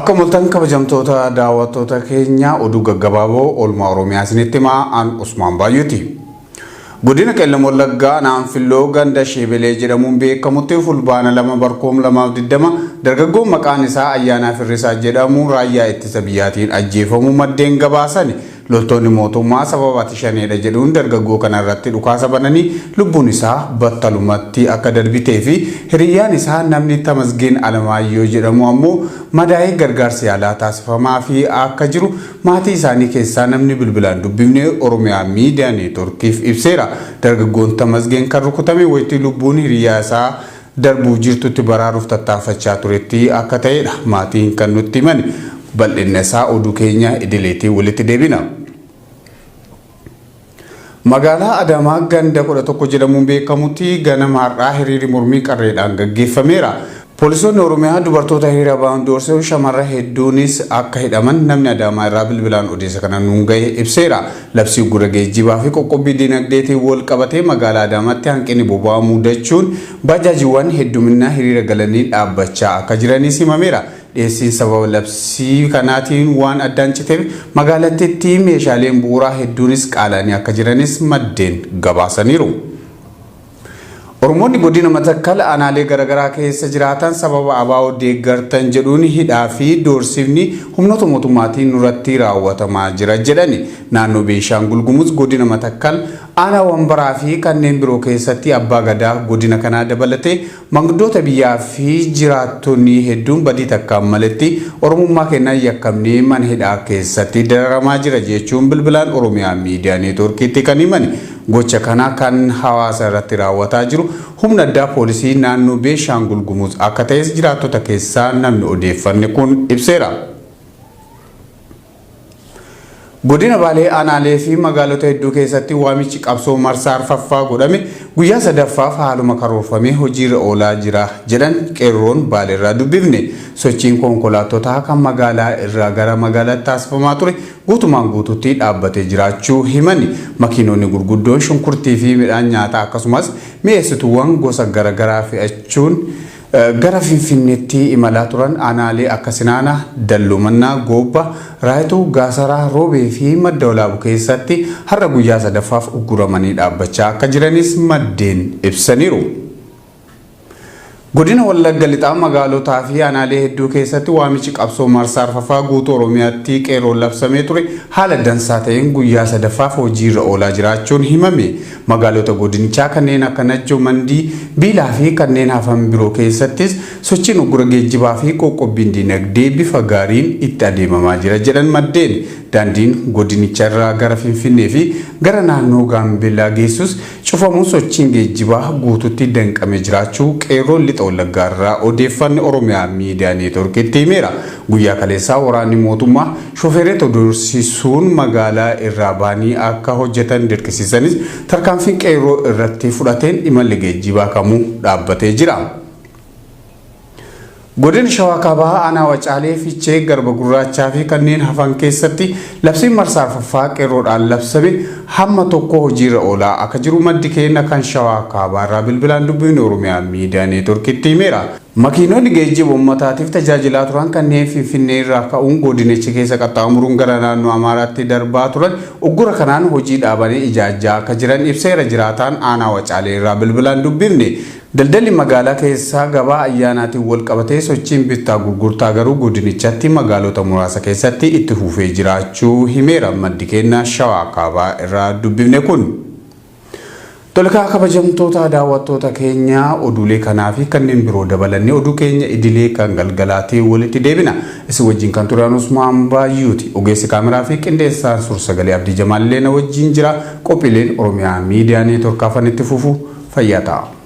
Akka mul'atan kabajamtoota daawwattoota keenya, oduu gaggabaaboo oolmaa Oromiyaa isinitti himaa, an Usmaan Baay'ooti. Godina Qellem Wallaggaa Naanfilloo ganda Sheebelee jedhamuun beekamutti Fulbaana 2 barkoom 2020 dargaggoon maqaan isaa Ayyaanaa Firrisaa jedhamu raayyaa ittisa biyyaatiin ajjeefamuu maddeen gabaasan. Loltoonni mootummaa sababa ati shaneedha jedhuun dargaggoo kana irratti dhukaasa bananii lubbuun isaa battalumatti akka darbitee fi hiriyyaan isaa namni Tamasgeen Alamaayyoo jedhamu ammoo madaa'ee gargaarsi yaalaa taasifamaa fi akka jiru maatii isaanii keessaa namni bilbilaan dubbifne Oromiyaa Miidiyaa Neetworkiif ibseera. Dargaggoon Tamasgeen kan rukutame wayitii lubbuun hiriyyaa isaa darbuuf jirtutti baraaruuf tattaaffachaa turetti akka ta'edha maatiin kan nutti himan. Bal'inna isaa oduu keenya idileetiin walitti deebina. Magaalaa Adaamaa ganda 11 jedhamuun beekamutti ganama har'aa hiriirri mormii qarreedhaan gaggeeffameera. Poolisoonni Oromiyaa dubartoota hiriira ba'an doorsisuun shamarran hedduunis akka hidhaman namni Adaamaa irraa bilbilaan odeessa kana nuun gahe ibseera. Labsii uggura geejjibaa fi qoqqobbii dinagdeetiin wal qabatee magaalaa Adaamaatti hanqinni boba'aa mudachuun baajaajiiwwan hedduminaa hiriira galanii dhaabbachaa akka jiranis himameera. Dhiyeessiin sababa labsii kanaatiin waan addaan citeef magaalattiitti meeshaaleen bu'uuraa hedduunis qaala'anii akka jiranis maddeen gabaasaniiru. Oromoonni godina Matakkal aanaalee garaagaraa keessa jiraatan sababa ABO deeggartan jedhuun hidhaa fi doorsifni humnoota mootummaatiin nurratti raawwatamaa jira jedhani. Naannoo Beenshaangul Gumuz godina Matakkal aanaa Wambaraa fi kanneen biroo keessatti abbaa gadaa godina kanaa dabalatee manguddoota biyyaa fi jiraattonni hedduun badii takkaan maletti Oromummaa keenyaan yakkamnee mana hidhaa keessatti dararamaa jira jechuun bilbilaan Oromiyaa Miidiyaa Neetworkiitti kan himan. Gocha kana kan hawaasa irratti raawwataa jiru humna addaa poolisii naannoo Beenshaangul Gumuz akka ta'es jiraattota keessaa namni odeeffanne kun ibseera. Godina Baalee aanaalee fi magaalota hedduu keessatti waamichi qabsoo marsaa arfaffaa godhame guyyaa sadaffaaf haaluma karoorfamee hojiirra oolaa jira jedhan qeerroon Baaleerraa dubbifne. Sochiin konkolaattotaa kan magaalaa irraa gara magaalaatti taasifamaa ture guutumaan guututti dhaabbatee jiraachuu himani. Makiinonni gurguddoon shunkurtii fi midhaan nyaataa akkasumas mi'eessituuwwan gosa garaagaraa fe'achuun gara Finfinneetti imalaa turan aanaalee akka Sinaanaa, Dallumannaa, Goobba, Raayituu, Gaasaraa, Roobee fi Madda Walaabuu keessatti har'a guyyaa sadaffaaf ugguramanii dhaabbachaa akka jiranis maddeen ibsaniiru. Godina Wallagga Lixaa magaalotaa fi aanaalee hedduu keessatti waamichi qabsoo marsaa arfaffaa guutuu Oromiyaatti qeerroon labsamee ture haala dansaa ta'een guyyaa sadaffaaf hojiirra oolaa jiraachuun himame. Magaalota godinichaa kanneen akka Najjoo, Mandii, Biilaa fi kanneen hafan biroo keessattis sochiin uggura geejjibaa fi qoqqobbiin dinagdee bifa gaariin itti adeemamaa jira jedhan maddeen. Daandiin godinicha irraa gara Finfinnee fi gara naannoo Gaambeellaa geessus cufamuun sochiin geejjibaa guututti danqamee jiraachuu qeerroon Lixa Wallaggaa irraa odeeffanne Oromiyaa Miidiyaa Neetworkiitti himeera. Guyyaa kaleessaa waraanni mootummaa shofeerota doorsisuun magaalaa irraa ba'anii akka hojjetan dirqisiisanis tarkaanfiin qeerroo irratti fudhateen imalli geejjibaa kamuu dhaabbatee jira. Godina Shawaa Kaabaa aanaa Wacaalee, Fiichee, Garba Gurraachaa fi kanneen hafan keessatti labsiin marsaa arfaffaa qeerroodhaan labsame hamma tokko hojiirra oolaa akka jiru maddi keenya kan Shawaa Kaabaa irraa bilbilaan dubbifne Oromiyaa Miidiyaa Neetworkiitti himeera. Makiinonni geejjiba uummataatiif tajaajilaa turan kanneen Finfinnee irraa ka'uun godinicha keessa qaxxaamuruun gara naannoo Amaaraatti darbaa turan uggura kanaan hojii dhaabanii ijaajjaa akka jiran ibseera jiraataan aanaa Wacaalee irraa bilbilaan dubbifne. Daldalli magaalaa keessaa gabaa ayyaanaatiin wal qabatee sochiin bittaa gurgurtaa garuu godinichatti magaalota muraasa keessatti itti fufee jiraachuu himeera maddi keenya Shawaa Kaabaa irraa dubbifne kun. Tolkaa kabajamtoota daawwattoota keenya, oduulee kanaa fi kanneen biroo dabalannee oduu keenya idilee kan galgalaatii walitti deebina. Isin wajjin kan ture Usmaan Baayyuuti. Ogeessi kaameraa fi qindeessaan suur-sagalee Abdii Jamaallee na wajjin jira. Qophiileen Oromiyaa Miidiyaa Neetwork hafan itti fufu, fayyaa ta'a.